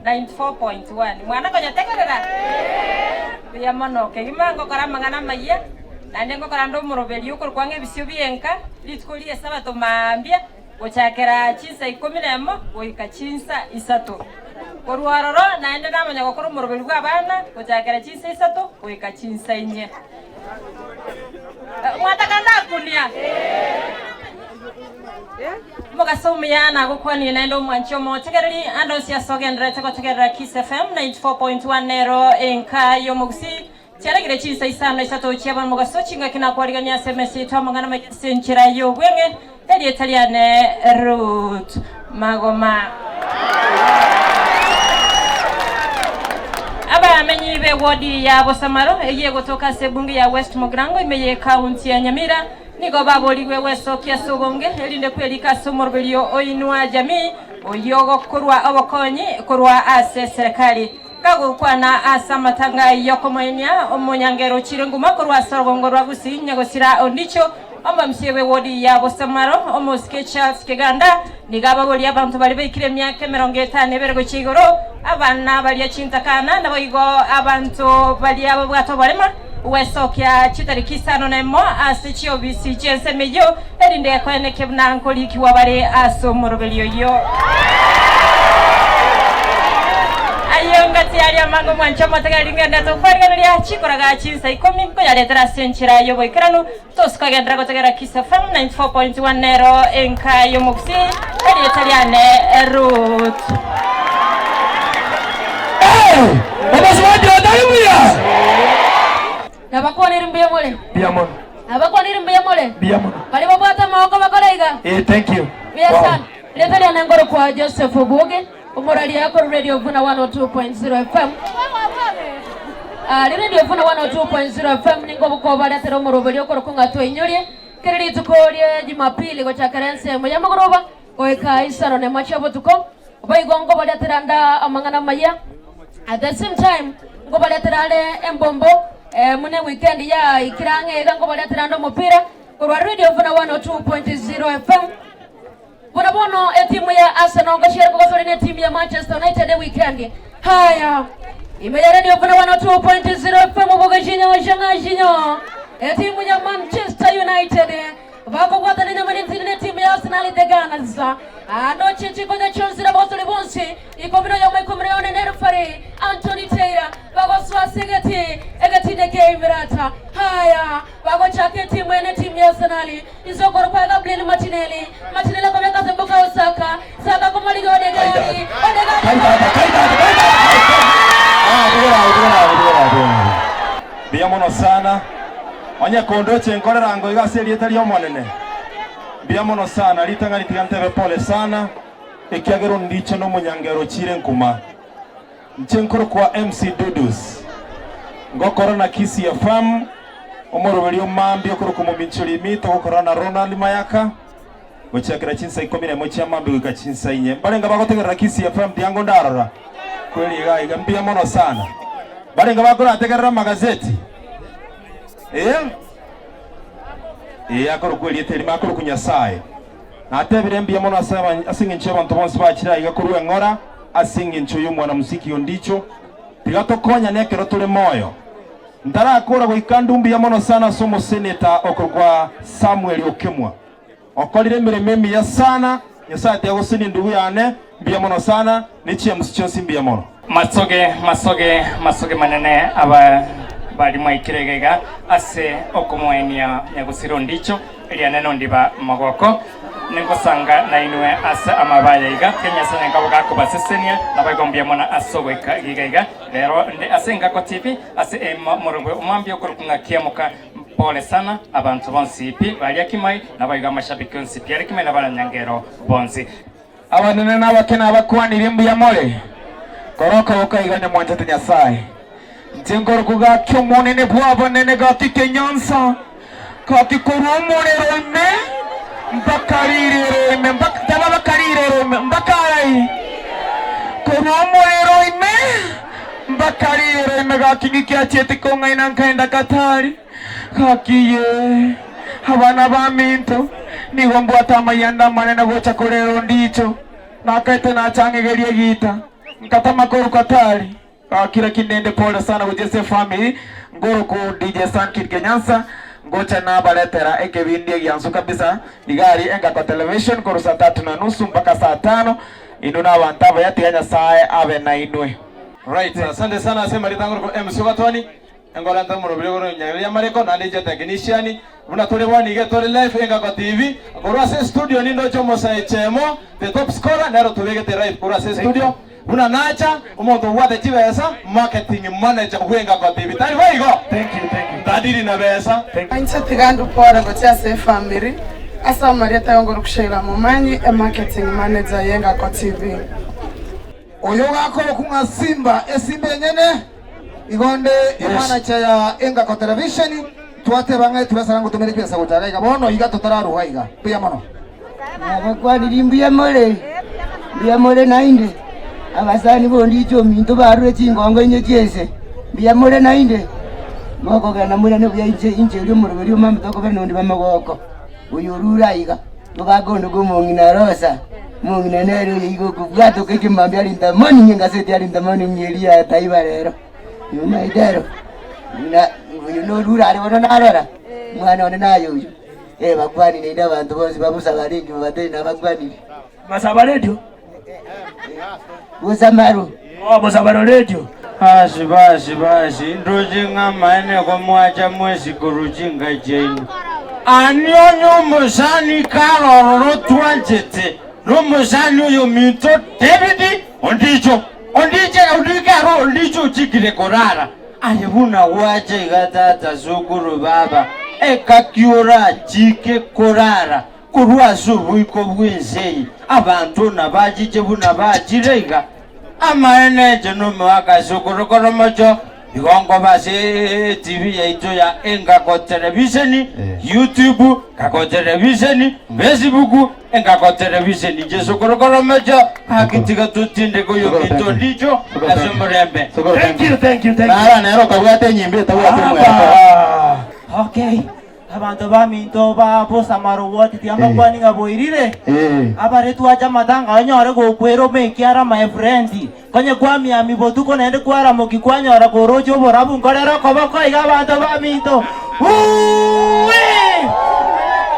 94.1. Mwana konyotegerera? Mbuya mono. Kegima ngokora amang'ana amayia, naende ngokora nde omoroberio okorokwa ng'a ebisio bi'enka, rituko ri'esabato mambia, gochakera chinsa ikomi nemo goika chinsa isato. Korwa ororo naende namanya gokora omoroberio bw'abana gochakera chinsa isato goika chinsa inye. Mwataka ndakunia? Omogaso omuya nagokwanie naende omwanchi omotegereri ande onsi ase ogendererete gotegerera Kiss FM 94.1 nero enka y'omogusii. Chiaregire chinsa isano isato chia bono mogaso chingaki nakwarigania ase emesa yaito amang'ana amaya ase enchera y'obweng'e erieta riane Ruth Magoma. Abamenyi b'ewodi ya Bosamaro eyio egotoka ase ebunge ya West Mugirango ime y'ekaunti ya Nyamira nigo baborigwe gwesokia ase obonge erinde kwerika ase omoroberio oinwa Jamii oyio ogokorwa obokonyi korwa ase eserekari. Kagokwana ase amatanga y'okomoenia omonyangero ochire nguma korwa ase orogongo rwa Gusii, Nyagosira Ondicho, omomsie bw'ewodi ya Bosamaro, omosike Charles Keganda, nigo ababoria abanto baria baikire emiaka emerongo etano ebere gochia igoro, abana baria chintakana, naboigo abanto baria babwate oborema, gwesokia chitariki isano nemo ase chiobisi chi'ensemo eyio, erinde ekoeneke buna nkorikigwa bare ase omoroberio oyio. Ayio ngati aria amange omwanche omotegereri ngenderete gokwarigereria chikoraga chinsa ikomi nkoyaretera ase enchera y'oboikeranu tosikagenderera gotegerera Kiss FM 94.1 nero enka y'omogusii erieta riane Ruth. Omosubati otari buya. Nabakwanire mbuya more. Mbuya mono. Nabakwanire mbuya more. Mbuya mono. Baria babwate amaboko bakore iga. Eh, thank you. Mbuya Wow. sana. Rieta riane nkorokwa Joseph Obuge, omoraria korwa Radio Vuna 102.0 FM. Ah, Radio Vuna 102.0 FM ningo obokobaretera omoroberio okorokwa ng'a tweinyorie kera rituko rie Jumapili gochakera ensemo ya mogoroba goika isano nemo chia botuko. Boigo nkobaretera nda amang'ana amaya. At the same time nkobaretera are embombo eh, muna eweekend yaikire ang'e iga nkobaretera ande omopira korwa Radio Vuna 102.0 FM. Buna bono etimu ya Arsenal ngochiere kogosori na etimu ya Manchester United eweekend. Haya ime ya Radio Vuna 102.0 FM bogeshinyo shang'ashinyo etimu ya Manchester United Bakobwatana nyama nentindi netimu ya Arsenal the Gunners. Anoche chikonya chionsi na bagosori bonsi ikomi noyomo ikomi noyone ne refari Anthony Taylor bagosoa ase egeti egeti neke emirata. Haya bagochaka etimu eye netimu ya Arsenal inse okoro kwa Gabriel Martinelli. Martinelli akobeka ase Bukayo Saka. Saka komorigia Odegaard. Odegaard. Mbuya mono sana. Onye kondoche nkorera ango iga ase erieta ri'Omonene. Mbuya mono sana, ritang'ani tiga ntebe pole sana, ekiagera ondiche nomonyangero ochiire nkuma. Inche nkorokwa MC Dudus, ngokora na Kisii FM, omoroberi o mambia okorokwa Mominchori Imi, togokora na Ronald Mayaka, gochiakera chinsa ikomi nemo chia mambia goika chinsa inye. Mbarenge bagotegerera Kisii FM tiango ndarora kweri iga iga, mbuya mono sana. Mbarenge bakorategerera amagazeti? Ee, ee, akorokwa erieta erimo, akorokwa Nyasae. Natebire mbuya mono ase ase engencho y'abanto bonsi bachire aiga korwa eng'ora, ase engencho y'omwana-mosiki ondicho. Tiga tokonyane ekero tore moyo. Ntarakora goika ndu mbuya mono sana ase omoseneta okorokwa Samuel Okemwa. Okorire emeremo emiya sana, Nyasae tiga gosenia endugu yane, mbuya mono sana, ne chiamusi chionsi mbuya mono. Masoge, masoge, masoge manene aba bari mwaikire iga iga ase okomoenia nyagusira ondicho, eriane nondiba mogoko. Ningosanga nainwe ase amabaya iga, tiga Nyasae nyankabo gakobasesenia, naboigo mbuya mono ase ogoika iga iga. Rero nde ase Engako TV, ase emorobwe omwambia okorokwa ng'a Kiamoka. Pole sana abanto bonsi pi baria kimai naboigo amashabiki onsi pi are kimai na baranyangero bonsi. Abanene na abake nabakwanirie mbuya more, kora okoboko iga onye mwanchete Nyasae. Inche nkorokwa gaki omonene bw'abanene gaki kenyansa, gaki korwa omorero ime mpaka rirero ime, mpaka teba mpaka rirero ime, mpaka arai, korwa omorero ime mpaka rirero ime gaki ng'iki achiete kong'aina nkaenda Katari. Gaki yee, abana baminto, nigo mbwate amayanda amanene gocha korera ondicho, nakaete nachang'egeria egiita. Nkatama korwa Katari kira kindende pole sana gochia ase efamiri nkoroku DJ Sankid Kenyansa ngocha nabaretera ekebindi egiansu kabisa iga aria Engako Television korwa saa tatu na nusu mpaka saa tano inwe na abanto abaya tiga Nyasaye abe nainwe. Right, asante sana ase marieta ngorokwa MC Ogatwani, engorente omorobiri igoro enyagereria amareko naende inche technician, buna tore bono iga tore live Engako TV, korwa ase studio nindoche omosae Chemo, the top scorer nero tobegete live korwa ase studio, buna nacha omonto obwate chibesa, marketing manager bwe Engako TV, tari boigo? Ntadiri na besa. Inche tiga ndupore gochia ase efamiri ase amarieta y'ongoro Sheila Momanyi, emarketing manager y'Engako TV. Oyo ogakorokwa ng'a Simba, esimba enyene, igo onde emanacha ya Engako Television, twateba ng'a etubesara ngotomere chibesa gocha iga iga bono iga totararuga iga. Mbuya mono. Nabakwanirie mbuya more, mbuya more naende, abasani bondiche ominto barure chingongo inye chi'ense, mbuya more naende, mokogenda moirane buya inche inche erio omoroberi omambe tokobera nonde b'amagoko. Oyo orure aiga, omogaka onde bw'omong'ina Rosa, omong'ina nere oyo iga okobwatoka ekemambia arinta morning engaseti arinta morning eria ya Taifa Leo. Omaete ero, buna oyo norure are bono narora, omwana one naye oyio, eh bakwanie naende abanto bonsi ba bosa barenge babatebie nabakwanire. Masaba radio. Bosamaru. Oh, Bosamaru radio. Basi, basi, basi, ndoche ng'a amaene komwacha mwensi korwa chinka chiaino. Ani onye omosani kare ororo twanchete, nomosani oyominto David ondicho, ondiche ondiche aro ondicho ochikire korara. Aye buna gwacha iga tata sokoro baba, ekaki orachike korara. Korwa ase oboiko bw'ense eye abanto nabachiche buna bachire iga. Amaene inche nomoaka ase okorokora omocho, igo nkoba ase etibi yaito ya Engako Televisheni, YouTube, Ngako Televisheni, Facebook, Engako Televisheni. Inche ase okorokora omocho, gaki tiga totindeke oyominto ondicho ase omorembe. Thank you, thank you, thank you. Nara nere okabwata enyimbo etabwati omwere. Aba. Okay. Abanto baminto ba bosamaro ward tiamakwani ng'a boirire, abare twacha amatanga onyore gokwera omekiara my friend, konye kwamiami botuko naende kwaramoki kwanyora koroche oborabu nkorere okoboko iga abanto baminto uuwi!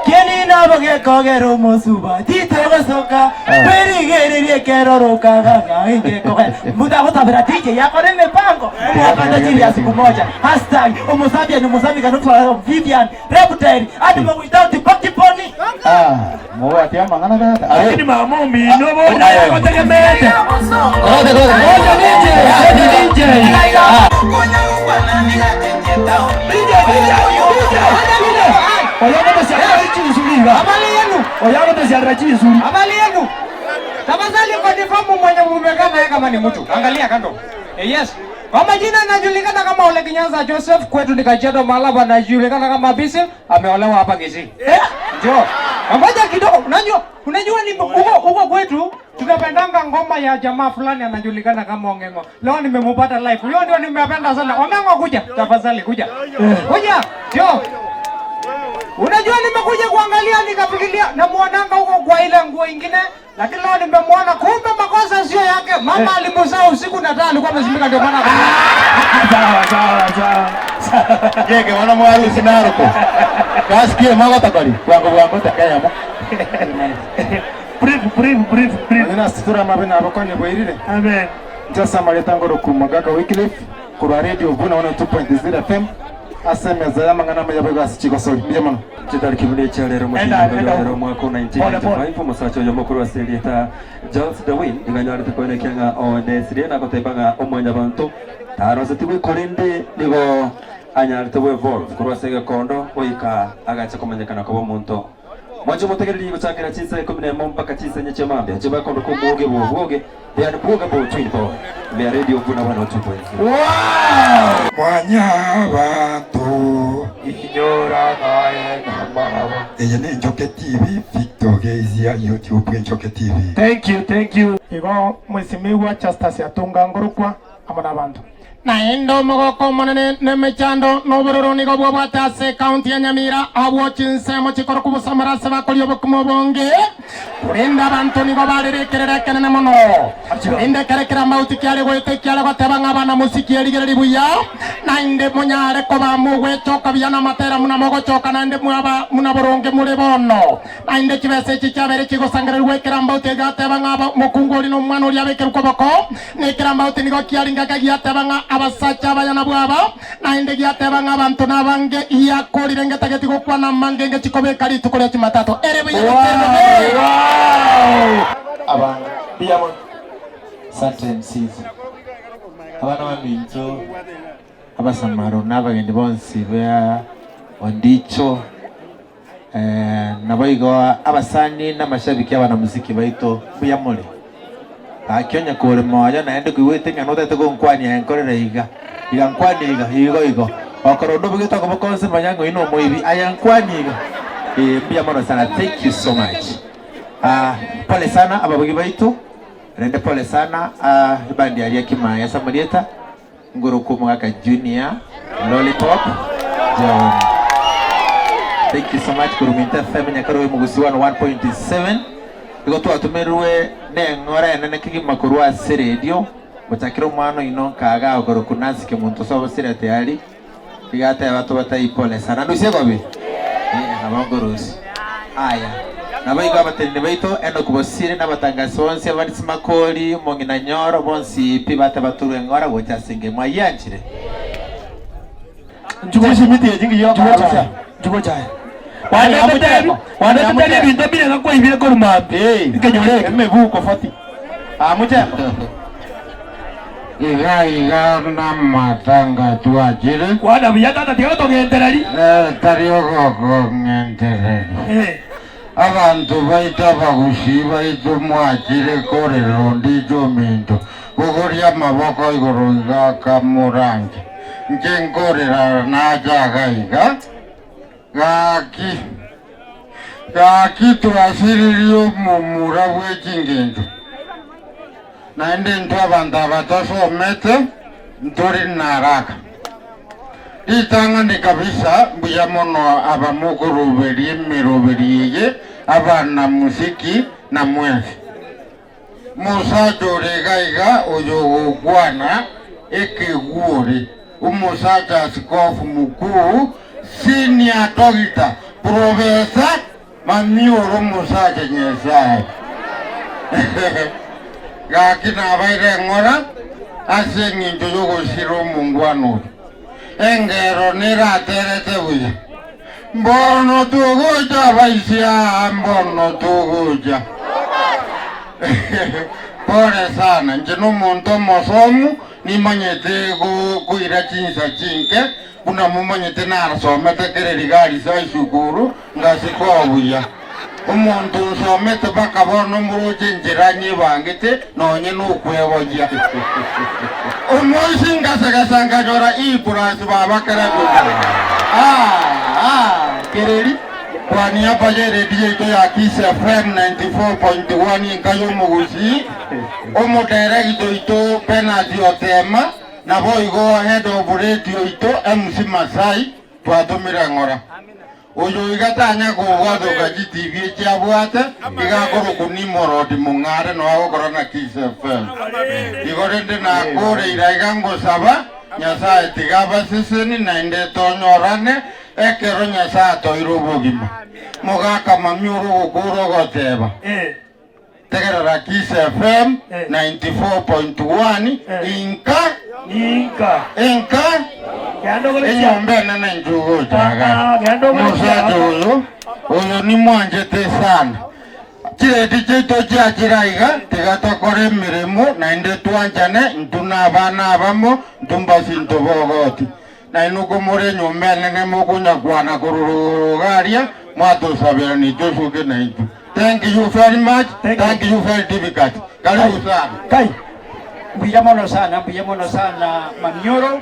Kieni nabo gekogera omosuba titogosoka kwerigereria ekeroro kagaga ingekogera mutagotabera DJ yakora emipango omwaka ndachiri ya siku moja Hashtag Omosabian Omosabi cannot Vivian Reptile Animal without backbone. Ah, mobwate amang'ana tata. Aye. Lakini mama omino bono agotegemeete. Kote kote. Oyo DJ, oyo DJ. Oyo agotosiarera chinsuri iga. Oyo agotosiarera chinsuri. Habari yenu. Tafadhali confirm mwenye mumekaa naye kama ni mtu. Angalia kando. Eh, yes. Kwa majina anajulikana kama Ole Kinyanza Joseph, kwetu ni Kajiado Malaba, anajulikana kama Bisi, ameolewa hapa Kisii. Eh? Njoo. Ngoja kidogo, unajua unajua ni huko huko kwetu tunapendanga ngoma ya jamaa fulani anajulikana kama Ong'eng'o. Leo nimemupata live. Huyo ndio nimependa sana. Ong'eng'o kuja, tafadhali kuja. Kuja. Njoo. Unajua nimekuja kuangalia nikafikiria namuonanga huko kwa ile nguo ingine lakini leo nimemwona kumbe makosa sio yake. Mama alimzaa usiku na taa alikuwa amezimika ndio maana Sawa sawa sawa. Yeke wana mwarusi naroko. Kasikie magotakori. Bwango bwango takayamo. Brief brief brief brief. Nina situra mabina abakonye bwairire. Amen. Njasa mareta ngoro kumagaka Wycliffe kurwa radio Vuna 102.0 FM. Ase meza y'amang'ana amaya ase chigosori. Mbuya mono. Chitariki buna echiarero Enda, enda. mochinyarero omwaka o Pole, pole. 1995 omosacha oyo omokuru ase erieta Charles Darwin nigo anyorete koenekia ng'a onesire na goteba ng'a omwanyabanto tarosetigwe korende nigo anyarete bwevolve korwa ase egekondo goika agacha komanyekana koba omonto mwanche omotegereri gochakera chinsa ikomi na emo mpaka chinsa enye chia mambia nche bakondo ko obwoge bwa obwoge they are bwoga bo twin boy mea radio buna 102.0 Mwanyabanto Eye ne Njoke TV, Victor Geizia, YouTube Njoke TV. Thank you, thank you. Igo mwesimigwa Justus Atunga ngorokwa amo nabanto. Naende omogoko omonene na emechando na obororo nigo bwabwate ase ekaunti ya Nyamira, abwo chinsemo chikorokwa Bosamara ase bakoria obokima obonge, korende abanto nigo barere ekerero ekenene mono. Korende ekero ekerambauti kiare goeta ekiare goteba ng'a abana mosikie rigereria buya, naende monyare koba mogwechoka buya namatera buna mogochoka naende mwaba buna boronge more bono. Naende chibesa echi chiabeire chigosangererigwa ekerambauti egateba ng'a omokungu oria na omwana oria abekerwe koboko, na ekerambauti nigo kiaringeka giateba ng'a abasacha abaya nabwo aba, naende giateba ng'a abanto nabange giakorire ngetageti gokwana amange ngechikobeka rituko ria Chumatato. Ere buya gose bobe? Abange mbuya mono. Asante MCs. Abana baminto abasamaro na abagendi bonsi ba Ondicho Naboigo abasani na amashabiki abanamuziki baito, mbuya more? Gaki onye kore moyo naende koigwete ng'a notagete gonkwania aye nkorere iga, iga nkwanie iga, igo igo. Okora onde obegete okoboko onsi manya ng'a oyio nomoibi, aye nkwanie iga. Ee mbuya mono sana, thank you so much. Ah, pole sana ababugi baito, rende pole sana ah, ebandi aria Kimaya ase amarieta. Ngorokwa omogaka Junior Lollipop John. Thank you so much korwa Minto FM Nyakarobe Mugusi 101.7. Igo twatomerwe neng'ora enene kegima korwa ase radio gochakera omwana oino nkaga okorokwa Nancy Kemunto sobo sirete ari iga ateba tobatai pole sana ndusie gobi eh nabo ngorusia aya nabo igo abateneni baito Enock Bosire na abatangasi bonsi Evans Makori omong'ina Nyoro bonsi pi bateba torwe eng'ora gocha ase engencho mwayianchire. Njugu simiti echi ngiya okarusia. Njugu chaye. Wandetebi ebinto mbire ng'a kwaibire korwa mambia. Ekenyoro eke. Emibuko 40. Ah muchemba. Iga iga namatanga twachire. Kwana buya tata tiga gotogentereri. Eh, tari ogokong'entereri. Abanto baito abagusii baito mwachire korera ondicho ominto, bogoria amaboko igoro iga kamoranche. Inche nkorera nache iga iga, gaki gaki twasiririe omomura bwe chingencho. Naende intwe abanto aba tosomete ntori naraka. Ritang'ani kabisa mbuya mono aba mokoroberia emeroberi eye abana musiki na mwensi. Mosacha ore iga iga oyo ogokwana ekegwori, omosacha askofu mkuu, senior doctor, professor Mamioro omosacha Nyasae. Gaki nabaire eng'ora ase engencho y'ogosira omongwana oyo. Engero neraterete buya. Mbono togocha abaisia aa mbono togocha. Pole sana, inche nomonto omosomu nimanyete koira chinsa chinke Buna momanyete narasomete kera rigarisa esukuru, ngasika obuya. Omonto onsomete mpaka bono moroche enchera nyebangete nonye nokweboyia. Omoisi ngasegesa nkanyora E plus baba kera kegima. Ah, ah, kereri. Kwa niaba y'eredio yaito ya Kiss FM 94.1 enka y'omogusii, omoderegita oito Bernard Otema, Naboigo head of radio oito MC Masai twatomire ng'ora. Oyo iga tanya kobwatoka chitv echi abwate iga akorokwa Nimrod Mong'are noo agokora na Kiss FM. Igo rende nakoreire iga ngosaba Nyasaye tiga abaseseni naende tonyorane ekero Nyasaye atoeire obogima. Mogaka mami ore ogokora ogoteba. Tegerera Kiss FM 94.1 inka Inka. Inka enyomba enene nchugochaga Omosacha oyo oyo nimwanchete sana chiredi chiaito chiachire aiga tiga tokore emeremo naende twanchane intwe na abana abamo intwe mbasinto bogoti Nainwe komore enyomba enene mokonyakwana korwa rogoro iga aria, mwatosabera nitosuke naintwe. Thank you very much, thank you very difficult. Karibu sana. Kai, mbuya mono sana, mbuya mono sana mamioro.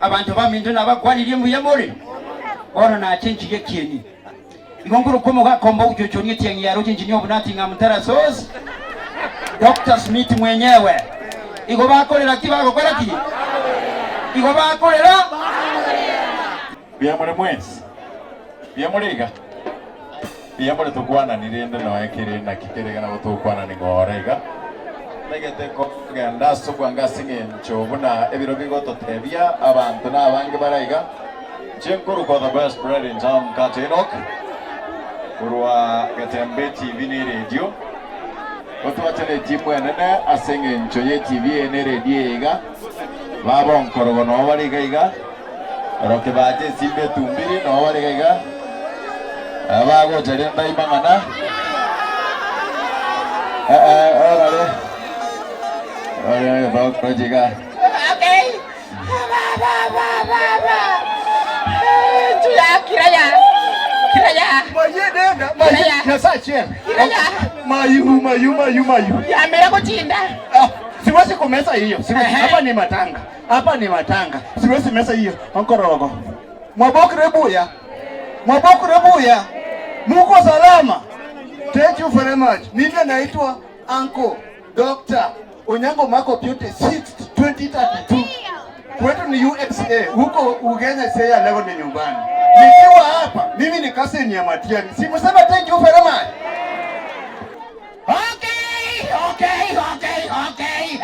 Abanto baminto nabakwanirie mbuya more. Bono nache nchige ekieni. Igo nkorokwa omogaka omba ogochochoria etiang'i yaroche engineer of Nottingham Terraces, Doctor Smith mwenyewe. Igo bakorera ki bagokora ki? Igo bakorera? Mbuya more mwensi? Mbuya more iga? Mbuya more tokwanani rende noe kere naki kere iga nabo togokwanani ng'ora iga. Ntagete kogenda ase obwango ase eng'encho buna ebiro bigototebia abanto na abange bare iga. Inche nkorokwa the best bread in town Kate Enock korwa Getembe TV na eredio. Gotwachana etimu enene ase eng'encho ye TV eye na eredio eye iga. Baba onkorogo noo bare iga iga, Roke bache esimba etumbiri noo bare iga iga, Bagocha rende aimang'ana, eh eh orore, orore bagocha iga. Okay. Ba ba ba ba ba. Chuya kiraya. Kiraya. Kiraya. Nyasaye Kiraya. Mayu, mayu, mayu, mayu. Yamera kuchinda. Ah, siwezi kumeza hiyo. Siwezi. Hapa ni matanga. Hapa ni matanga. Siwezi meza hiyo. Onkorogo. Mwabokre buya. Mwabokre buya. Muko salama. Thank you very much. Mimi naitwa Uncle Dr. Onyango Marco Beauty 6 2032. Kwetu ni USA, huko Ugenya Seya leo ni nyumbani. Nikiwa hapa mimi ni cousin ya Matiang'i. Simusema thank you very much. Okay, okay, okay, okay.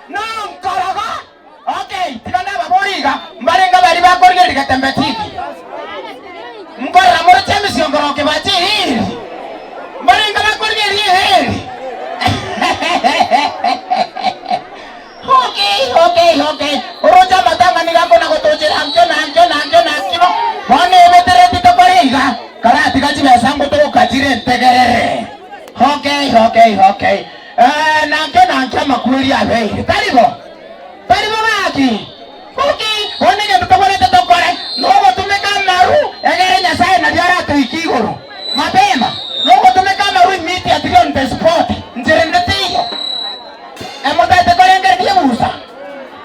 No, nkorogo. Okay, tiga nababori iga mbarenga bari bakorigereria Getembe TV. Nkorora moroche emesiongoroke bache eheri. Mbarenga bakorigereria eheri. Okay, okay, okay. Oroche amatanga niga akona gotochera ankio na ankio na ankio na ankio. Bono ebetereti tokore iga. Karatiga chibesa ngotogoka chire ntegerere. Okay, okay, okay. Eh, nankio nankio amakweri abeire. Tari bo? Tari bo gaki? Okay, bono egento tobwenerete tokore nogotumeka amaru egere Nyasaye nario aratoikie igoro mapema. Nogotumeka amaru immediately on the spot. Nchera ende teiyo. Emotaete korengereria ebusa,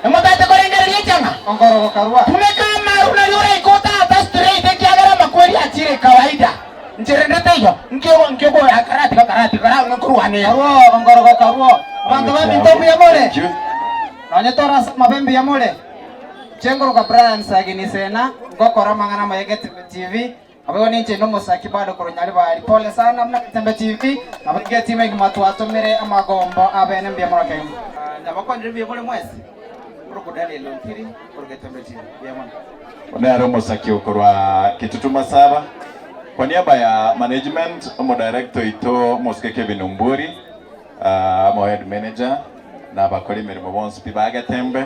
emotaete korengereria echang'a. Tumeka amaru nario oraike otata straight ekiagera amakweri achire kawaida. Nchera ende teiyo. Nkio nkio karatiga karatiga kara nkorwane. Karwo onkorogo karwo. Abanto baminto mbuya more? Nonye tore ase amabe mbuya more? Inche nkoroka Brian Sagini Sena, ngokora amang'ana amaya Getembe TV, Naboigo ninche nomosaki bado korwa Nyaribari. Pole sana buna Getembe TV, naboigo etimu egima twatomire amagombo abene mbuya mono kegima. Nabakwanire mbuya more mwensi, Korokwa Daniel Ontiri, korwa Getembe TV. Mbuya mono. Nere omosaki okorwa Kitutu Masaba. Kwa niaba ya management, omodirector oito omosike Kevin Ombwori, amo head manager na abakori emeremo bonsi pi ba Getembe,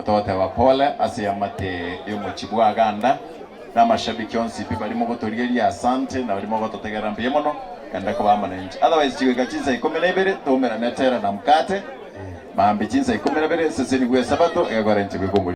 togoteba pole ase eamate y'omochie bwa Aganda. Na amashabiki onsi pi baria mogotorigeria asante na baria mogototegerera mbuya mono genda koba amo nainche otherwise chigoika chinsa ikomi na ibere toumerane etera na mkate mambia chinsa ikomi na ibere eseseni bwe esabato egekora inche goika omorimo.